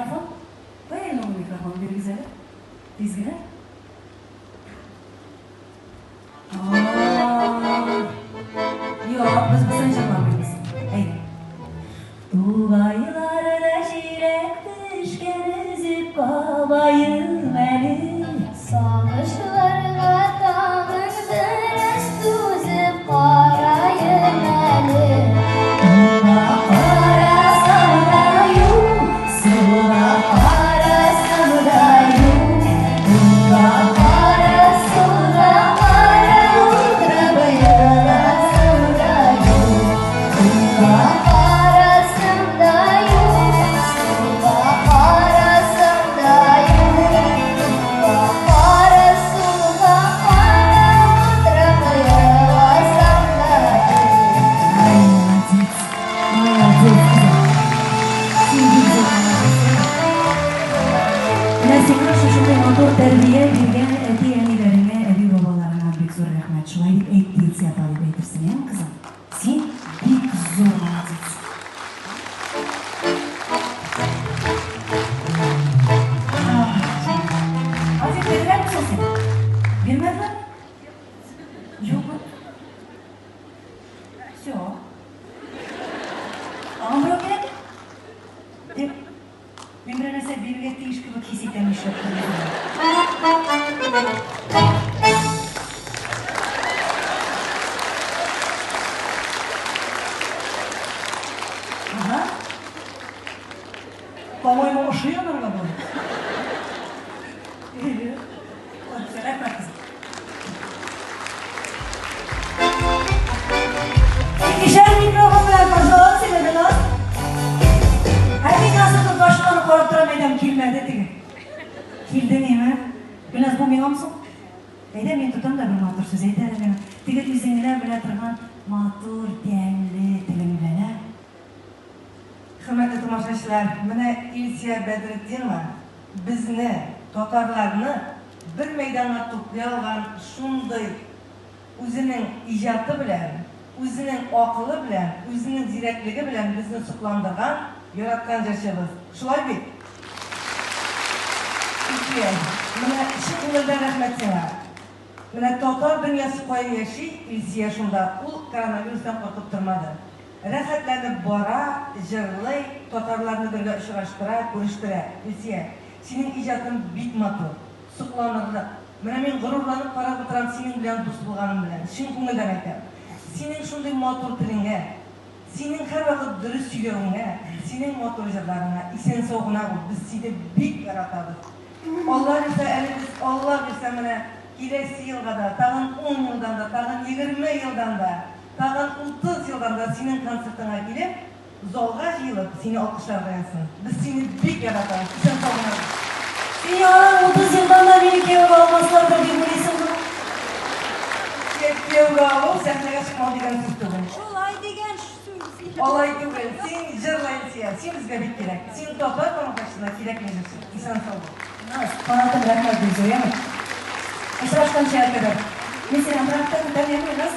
микрофон? Кая инде ул микрофон? Бирегез әле. Тиз генә. Юк, без бусын җырламыйбыз. Әйдә. Тугайларда җиләк пешкән өзеп кабаем әле. Сагышларга тагын бераз түзеп караем әле. Уңга карасам да юл, сулга карасам да юл, уңга кара, сулга кара, утырып еласам да юл. Уңга Карасам да юл, сулга карасам да юл, уңга кара, сулга кара, утырып еласам да юл. Ай, молодец, молодец, кызым. Син бик зур молодец. Менә сиңа шушындый матур тәрбия биргән әти-әниләреңә, әби-бабаларыңа бик зур рәхмәт. Шулай дип әйт, Илсия апа дип әйтерсең, яме, кызым? Син бик зур молодец. Ответ бирделәрме соң сиңа? Бирмәделәрме? Юкмы? Все. Тагын берәү кирәкме? Дип, мин берәр нәрсә бирергә тиеш кебек хис итәм нишләптер үземне. Ага. По-моему, ошый анарга бу. Рәхмәт, кызым. Икешәр микрофон белән пожалуйста, сөйләдегез. Ә мин Назлыкның башына карап торам, әйдәм, килмәде теге. Килде миңа. Гөлназ, бу миңамы соң? Әйдә, мин тотам да бер матур сүз әйт әле миңа. Теге үзең генә белә торган матур, тәмле телең белән, ә? Хөрмәтле тамашачылар, менә Илсия Бәдретдинова безне, татарларны бер мәйданга туплый алган шундый үзенең иҗаты белән, үзенең акылы белән, үзенең зирәклеге белән безне сокландырган, яраткан җырчыбыз. Шулай бит? Илсия, менә чын күңелдән рәхмәт сиңа. Менә татар дөньясы кая яши, Илсия шунда. Ул коронавирустан куркып тормады. Рәхәтләнеп бара, җырлый, татарларны бергә очраштыра, күрештерә. Илсия, синең иҗатың бик матур, сокланырлык. Менә мин горурланып карап утырам синең белән дус булганым белән, чын күңелдән әйтәм. Синең шундый матур телеңә, синең һәрвакыт дөрес сөйләвеңә, синең матур җырларыңа исән-сау гына бул, без сине бик яратабыз. Алла бирсә, әле без, Алла бирсә, менә киләсе елга да, тагын 10 елдан да, тагын 20 елдан да, тагын 30 елдан да синең концертыңа килеп, залга җыелып, сине алкышларга язсын. Без сине бик яратабыз. Исән-сау гына бул. Син яңадан 30 елдан да мине кияүгә алмаслардыр дип уйлыйсыңмы? Кияүгә алу сәхнәгә чыкмау дигән сүз түгел. Шулай дигән сүз. Алай түгел. Син җырла, Илсия. Син безгә бик кирәк. Син татар тамашачысына кирәкле җырчы. Исән-сау бул. Наз, канатым, рәхмәт бик зур, яме. Очрашканча кадәр. Мин сине обратно көтәм, яме, Наз.